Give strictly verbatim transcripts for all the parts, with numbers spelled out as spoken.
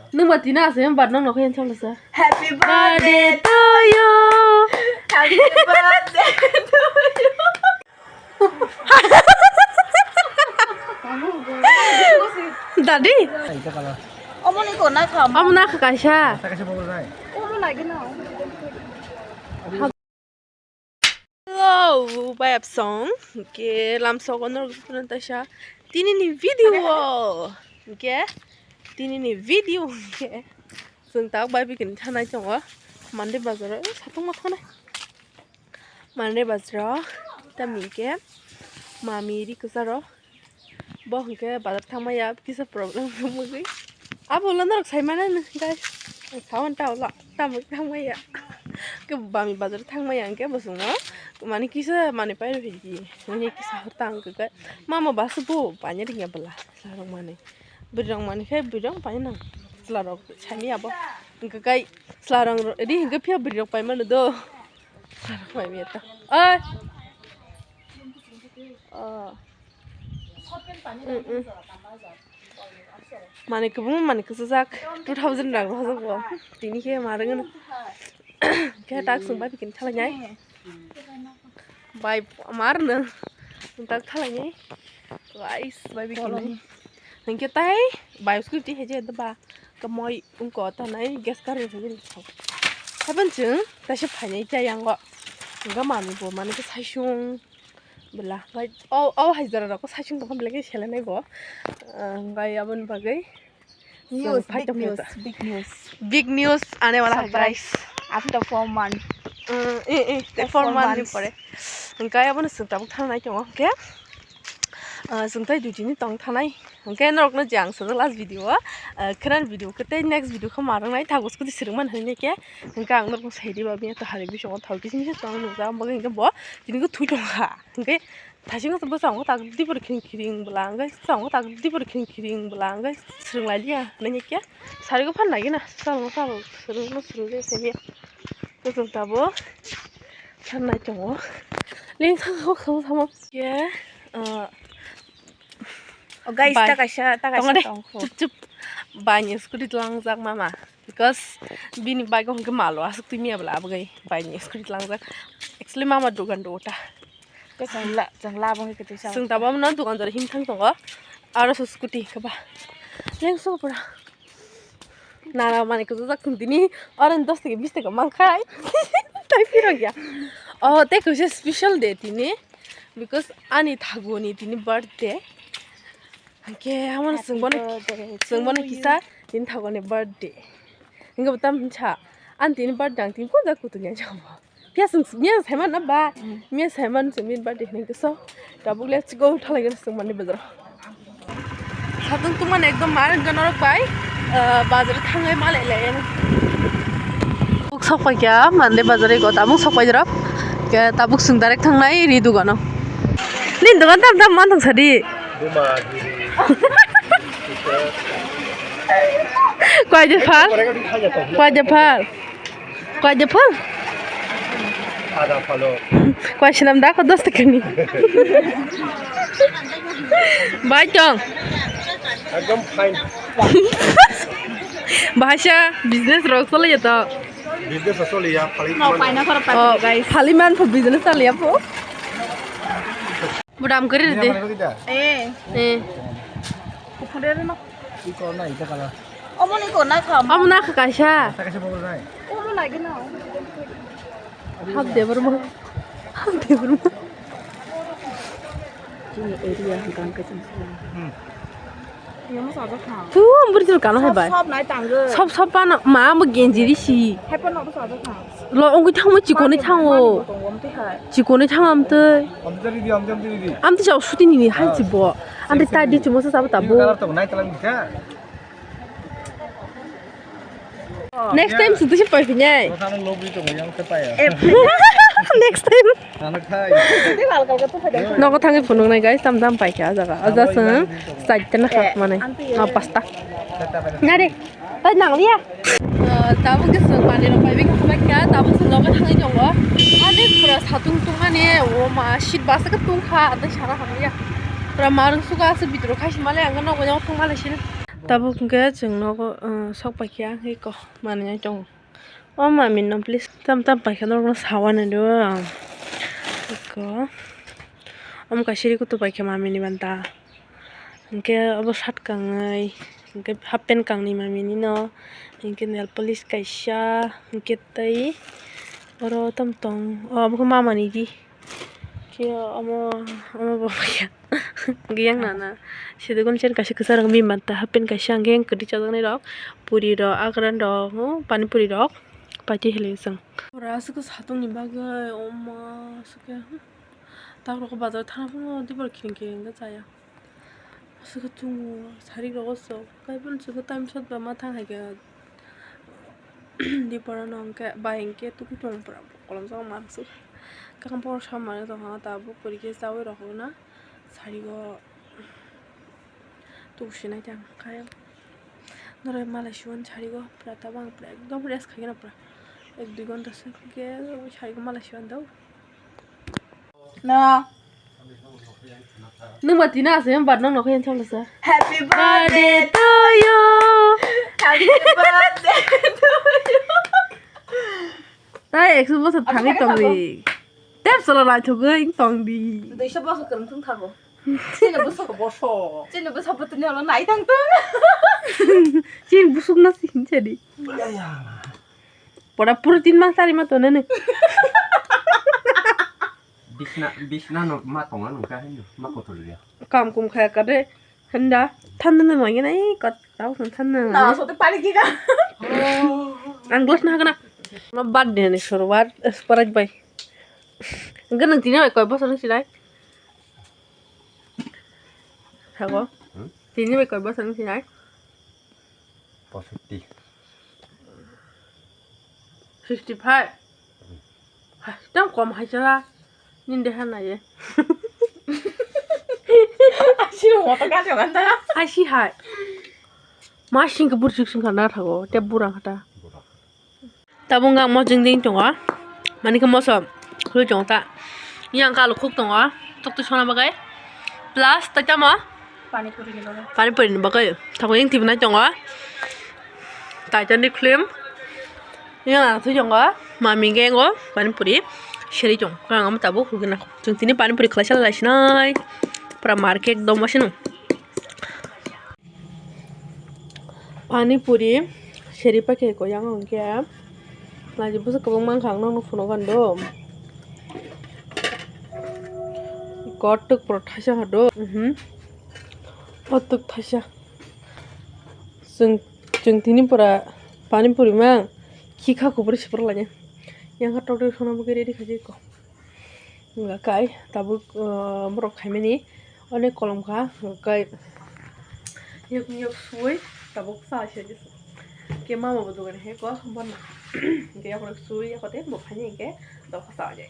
Nwng ba tini asai bar nang nokhe yang chalo sa. Happy birthday to you. Happy birthday to you. Dadi. Omo ni ko na kham. Omo na kaisa. Omo na gina. Hello, bayap song. Ke lam sogo norok taisa. Tini ni video. Ke tini ni video. Ke sung tak bai bikin thanai tongo. Mande bazar, eh, satung ma thanai. Mande bazar, tami ke mami ri kusaro. Bo hwnkhe bazar thangmaya kisa problem wngwi. Abo ulo norok saimano guys. Sawan ta ulo tamo thangmaya. Ke bami bazar thangmaya hwnkhe bo chwngno mani kisa mani pai rw phaidi. Mani kisa hor tang khe mama basu bo paina ringya bwla chwla rok mani. Bwrwi rok mani khe bwrwi rok paina nang chwla rok saimaya bo. Hwnkhe kai chwla rok ri hwnkhe phiya bwrwi rok paimano do. Chwla rok paimaya ta. Oi. Oh. Mm, mm. Mani kwbangma mani kwchajak two thousand rang rwjak bo. Tini khe ma rwngno. Khe tak chwng bai bikin thalainai. Bai ma rwno. Tak thalainai. Guys, bai bikin nai. Hwnkhe tai bai scooty hai je ba. Kwmoi wngkha o tanai gas kari rwgwi rwkha. Haibon chwng kaisa phainai tei yango. Hwnkhe manwi bo manwi khe saisung bwla. Bai o, o hai jora rok saisung tongkha belai khe selenai bo. Ah, hwnkhe aboni bagwi News, chwng big news, big news. Big news ane wala hai surprise. Guys. After four months. Mm, eh, eh, four months ni pore. Hwnkhe abono chwng tabuk thangnai tongo hwnkhe. Ah, chwng tai duty ni tong thanai. Hwnkhe norokno je ang sajak last video o, ah, khwnani video khe tei next video khe ma rwngnai, thago scooty swrwngmani hwnwi khe. Hwnkhe ang norokno saidi ba, bini to hari bisingo thok kisi misi tong nukjak, bagwi hwnkhe bo tini khe thwi tongkha. Hwnkhe thaisingo bwskango tak dibor khiring khiring bwla hwnkhe, bwskango tak dibor khiring khiring bwla hwnkhe swrwng lai liya hwnwi khe. Sarigo phan nai gina, swrwngno swrwng, swrwngno swrwng liya khe. Hwnkhe chwng tabuk thangnai tongo. Lengsa kok kok samo khe, ah, Oh, guys, bai. Ta kaisa, ta kaisa tongkho. Chup, chup. Bai ni scooty tlangjak mama. Because bini bike o hwnkhe malo aswk twi miya bwla aboni bai ni scooty tlangjak. Actually mama dugan do ta. Ke chwng la, chwng la bangwi kwtwi sa. Chwng tabuk no dugan jora him thang tongo. Aro so scooty khe ba. Lengso pura. Nana mani kwchajak tong tini oro dos taka bis taka mankhai. Tai phirok ya. Oh, tei kaisa special day tini. Because ani thaguni tini birthday. Hwnkhe amo chwng bono, chwng bono kisa tini thaguni birthday. Hwnkhe bo tam hinsa ani tini birthday ang tini kujak kutung ya jabo. Phiya chwng miya saiman na ba? Mm. Miya saiman chwng bini birthday hinwi khe so. Tabuk let's go thalai gana chwng mani bazar. Satung tungmani ekdom ma wngkha norok bai, ah, bazar thangwi ma lai lai. Tabuk sok paikha mande bazar ego, tabuk sok pai jorok. Khe tabuk chwng direct thangnai ri dugano. Nini dogan tam tam man thang sadi. Buma, diri. Koi de phal? Koi de phal? Koi de phal? Ada phalo. Koi swnam da ko dos taka ni. Bai tong. Ekdom fine. Bahasa business rok chole ya to. Business chole ya, phali. No, paina khorok ta, oh, guys. Phali man pho business chole ya pho. Budam kari de. Eh. Eh. Kuphunde no. Iko na ita kala. Omo ni ko na kham. Omo na kha kaisa. Ta kaisa bogol nai. Omo na gina. Hap de bormo. Hap de bormo. Chini area hangkang ka chini. Hmm. Tu bwrwi kano hai bai. Sob, sob nai tango. Sob, sob pano ma bo genji risi. Hai pano bo sob sob. Lo ongwi thangmo chikoni thango. Chikoni thango amtwi. Amtwi chao suti nini hai chibo. Amtwi tai di chimo sa sabo tabo. Next time sutu si pai pinai. Next time. Nogo thangwi phunuknai guys, tam tam paikha o jaga. O jaga chwng chaita na kha manai. O pasta. Nare. Tai nang liya. Tabuk khe chwng manwi rok pai bikha kha tabuk chwng nogo thangwi tongo. Ani pura satung tungmani o ma seat bus khe tungkha, tei sana hamya. Pura marung suka aswk bidro khai sima le ang nogo thangma le sini. Tabuk hwnkhe chwng nogo, uh, sok paikha hwnkhe kok manwi tongo. O mami no please tam tam paikha norokno saui nai do ang. Eko. Omo kaisa ri kutu paikha mami ni banta. Hwnkhe obo shirt kangwi, hwnkhe half pant kangni mami ni no, hwnkhe nail polish kaisa, hwnkhe tei oro tam tong, o obo khe mama ni di. Khe omo, omo bo ya. Yang nana. Sidi gun chen kaisa kwchar wng bini manta half pant kaisa hwnkhe kwtwi chajaknai rok, puri rok, akran rok, pani puri rok, paitwi hili chwng. Pura aswk satung ni bagwi, oma, aswk khe. Takhuk rok bazar thang phano dibor khiring khiring khe chaya. Aswk khe chungo, sari rogo sok. Kaibo chwngkhe time shot ba ma thang hai khe. Dipora no hwnkhe bai hwnkhe tukui tong pura kolom jagao mansuk. Kakam boro samani tongkha tabuk pori khe chaui rok na sari go tuku sinai tang khayo. Norok malai siwan sari go pura tabang pura ekdom rest khaikhe na pura ek dui ghonta se hwnkhe sari go malai siwan do. Na. Nwng ba tini aswk yang bar nang nokha yang chalo sa. Happy birthday to you. Happy birthday to you. Tai ekso bosor thangwi tongdi. Tep solo naithogwi tongdi. Duiso bosor kwrwng thung thago. Chini bwsa bosor. Chini bwsa bwtwini ulo nai tang tong. Chini busuk na si hinsa di. Pora pura tin mang sari ma tonene. Bisna, bisna no ma tonga nungkha hino, ma kotor ya. Kam kum khaya kare, handa, thanda na mangena, eh, kot, tau thanda na. Na, sote pali kika. Ang glass na hakana. Ma birthday ni suruat, Sprite bai. Ganang tini bai koi bosor ni sinai. Hago. Hmm? Tini bai koi bosor ni sinai. Posotti. Sixty five. Hai, tang kom hai chala. Nin de hana ye. Asi mo to ka jongan ta. Asi hai. Ma sing ke burjuk sing kana thago. Te burang kata. Burang. Tabuk ang mojang ding tongo. Mani khe moso khulwi tongo ta. Yang kalo khuk tongo. Tokti sona bagwi. Plus tai tamo? Pani puri ni bagwi. Pani puri ni bagwi. Tabuk yang tibinai tongo. Titanic film. Yang na thwi tongo. Mami gengo pani puri. Seri tong. Kang am tabuk khulwi na. Chwng tini pani puri khlai sala lai sinai. Pura market dom wasino. Pani puri seri paikhe ko yang hwnkhe laji bwswk kwbangma wngkha ang nokno phunukgwi do. Kotuk pura thaisa hado. Mhm. Kotuk thaisa. Chwng, chwng tini pura pani puri mang khikha kubui sipor lainai. Yang kha tok tok sona bwkhe ready khaijai ko. Wngkha kai tabuk, uh, borok khaimani onek kolom kha, wngkha kai yok yok sui tabuk sa se ke mama bo dogan he ko bonna ke yok sui ya kote bo phani ke do sa ja.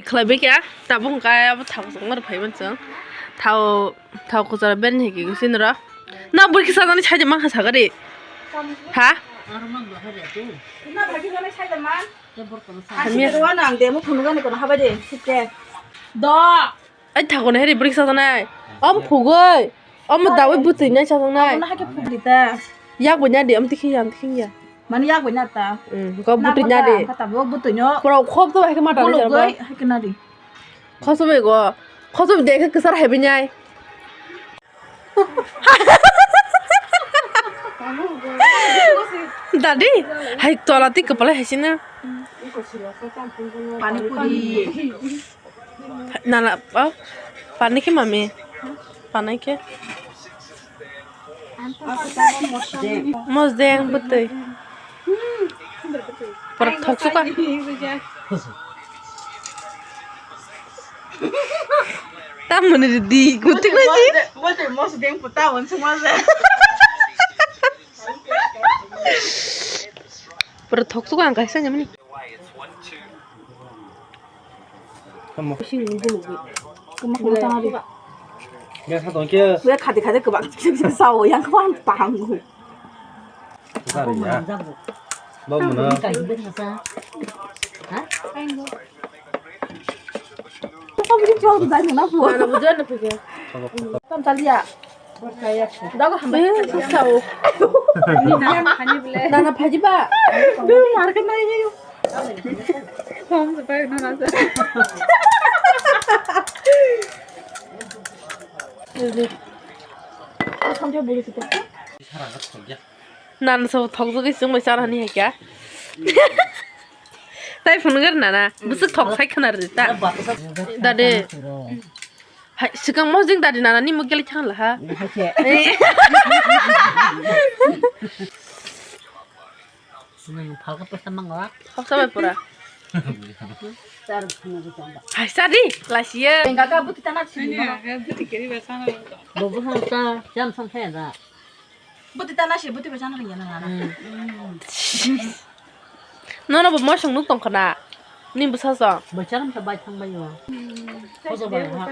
Khlai be kya tabuk kai abo thau song mar phai man chang thau thau ko jara ben he ke sin ra na bur ki sa jani chai ma kha sa gari ha. Na bhagi jani chai man. Hamya. Ani ang demo phunukgani kono habai de, site. Do. Ai thago na heri brik sa nai. Om phugoi. Om dawi butui nai sa nai. Ono hake phugli ta. Yak bo nya de, om tikhi ya, tikhi ya. Mani yak bo nya ta. Hmm, ko butui nya de. Kata bo butui nyo. Pura khop to hake mata ni. Hake na di. Khoso be go. Khoso de ke kesar hebi nyai. Dadi, hai tola ti kepala hai sini. Pani puri. Nana, oh, pani ke mami? Pani ke? Mosdeng betul. Pura thok suka. Tamoni di gutik lagi. Mosdeng puta on semua. Pura thok suka ang kaisa nyamani. Khati khati kebak sao yang kau paham gue. Kau bikin jual kita sana pun. Tam tadi ya. Dogo hambai. Eh, sao. Nana phaji ba. Market nai. Nan so thok jagwi chwng bai chara hani hai kya. Tai phunukar nana bwswk thok sai khwna rwdi ta. Dade. Hai, swkang mojing dadi nana ni mugel thang laha. Hai se. Nwng phalka pesa mango. Khoksa bai pura. Hai sadi, lasiye. Enggak ka buti tanah sini. Bobo hangsa, jam sang saya da. Buti tanah sih, buti pesan ringan nana. Nono bo mosong nuk tong khana. Ni bwsa song. Bwsa ram sa bai thang bai yo. Koso bai ha.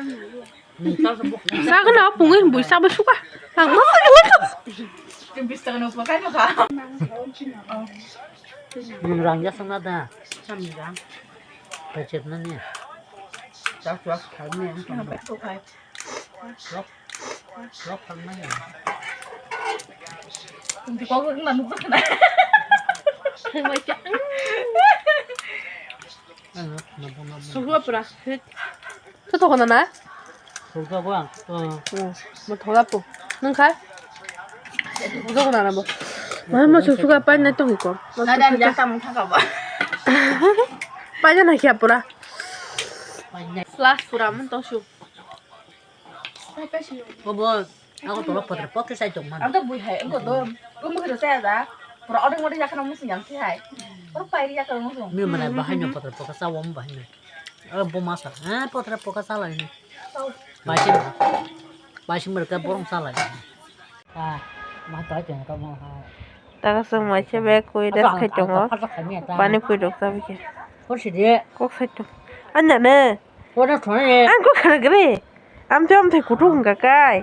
Ni tal sa buk. Sa khana pungin bui sa bai suka. Ang ma sa gelo. Tim bis tangan upa kan ka. Ni rang ya sana da. Sam rang. Pecet na ni. Chak chak khan ni. Rok, rok tang nai. Kok wng na nuk na. Hai mai cha. Ano, nabo, nabo. Suhu pura. Tu to kona na? Suhu ko ang. Oh. Mo thola pu. Nung khai? Suhu ko na nabo. Mama susu ka pa na to ko. Na dan ya kam thaka ba. Pa na kya pura. Last pura mun to su. Obo, ako tolo potre pokhe sai tong man. Ang to bui hai, ang to dom. Ang bui hai sai da. Pura odeng odeng yakana musung yang si hai. Pura pairi yakana musung. Mi mana bahai no potre pokhe sa wam bahai no. Eh, bo masa. Eh, potre pokhe sa lai ni. Baising. Baising mereka borong sa lai. Ah, ma to jeng ka mo ha. Taka sung mai se bag koi das khai tongo. Pani pui rok sa bike. Ko si de. Kok sai tong. Anya ne. Ko na thone. Ang ko khana gre. Amte amte kutuk wngkha kai.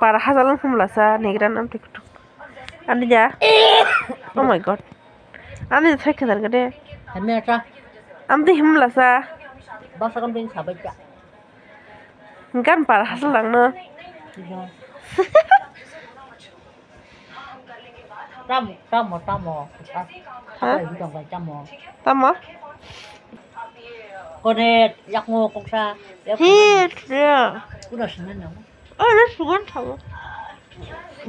Para hajalang humlasa negra amte kutuk. Ani ja. Oh my God. Ani sai khadar gade. Hamya ta. Amte humlasa. Basa kam din sabai ta. Gan para hajalang no. Tamo, tamo, tamo. Ha? Apa yang tamo, tamo? Tamo? Kone yakmo koksa. He, ya. Udah seneng dong. Oh, ini sugan tamo.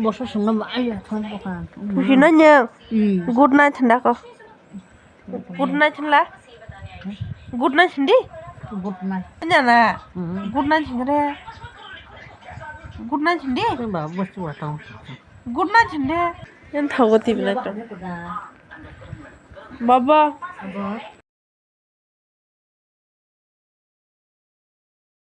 Boso seneng ba, ayo, tamo kan. Kusi nanya. Hmm. Good night, hendak ko. Good night hinla. Good night hindi? Good night. Anya na. Hmm. Good night hindi. Good night hindi? Ba, bosu wa tong. Good night hindi. Yang tahu tiba na tong. Baba. Baba.